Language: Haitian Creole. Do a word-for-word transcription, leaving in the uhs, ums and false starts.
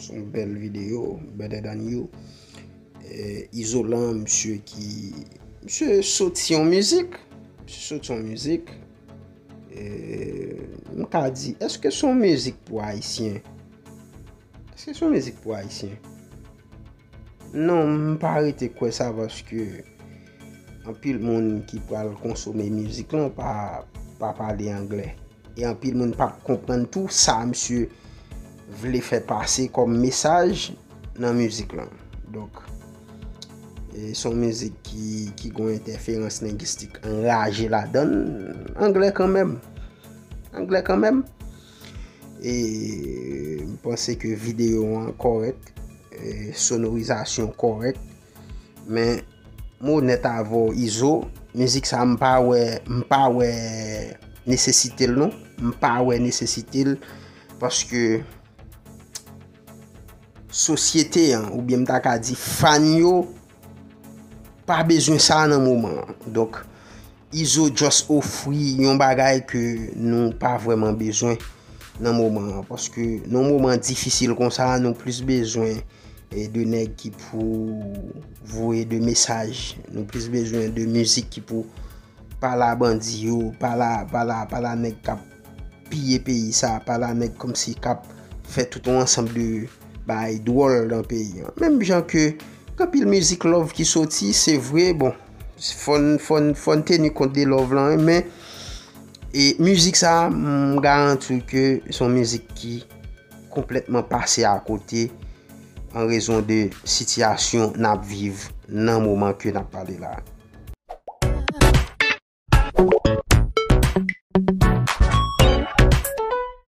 Se yon bèl videyo, Better Than You. E, Izolan, misye ki, misye soti yon mizik. Misye soti yon mizik. E, m ka di, èske se yon mizik pou Ayisyen? Èske se yon mizik pou Ayisyen? Non, m pa rete kwè sa paske anpil moun ki pral konsome mizik lan pa, pa pale anglè. E anpil moun p ap konprann tou sa misye vle fè pase kòm mesaj nan mizik lan. Donk, e se yon mizik ki, ki gen entèferans lengistik anraje ladan l, anglè kanmenm. Anglè kanmenm. E m panse ke videyo an kòrèk, e sonorizasyon kòrèk, men m onèt avè w, Izo, mizik sa m pa wè, m pa wè nesesite l non. M pa wè nesesite l paske sosyete an, oubyen m ta ka di fan yo, pa bezwen sa nan moman an. Donk, Izo just ofri yon bagay ke nou pa vrèman bezwen nan moman an. Paske nan moman difisil konsa, nou plis bezwen e de nèg ki pou voye de mesaj. Nou plis bezwen de mizik ki pou pale a bandi yo, pale a, pale a, pale a nèg k ap piye peyi sa, pale a nèg kòmsi k ap fè tout yon ansanm de bagay dwòl nan peyi an. Menm jan ke gen anpil mizik love ki soti, se vre, bon, fò n, fò n, fò n teni kont de love lan, men e mizik sa, m garanti w ke se yon mizik ki konplètman pase akote an rezon de sitiyasyon n ap viv nan moman ke n ap pale la.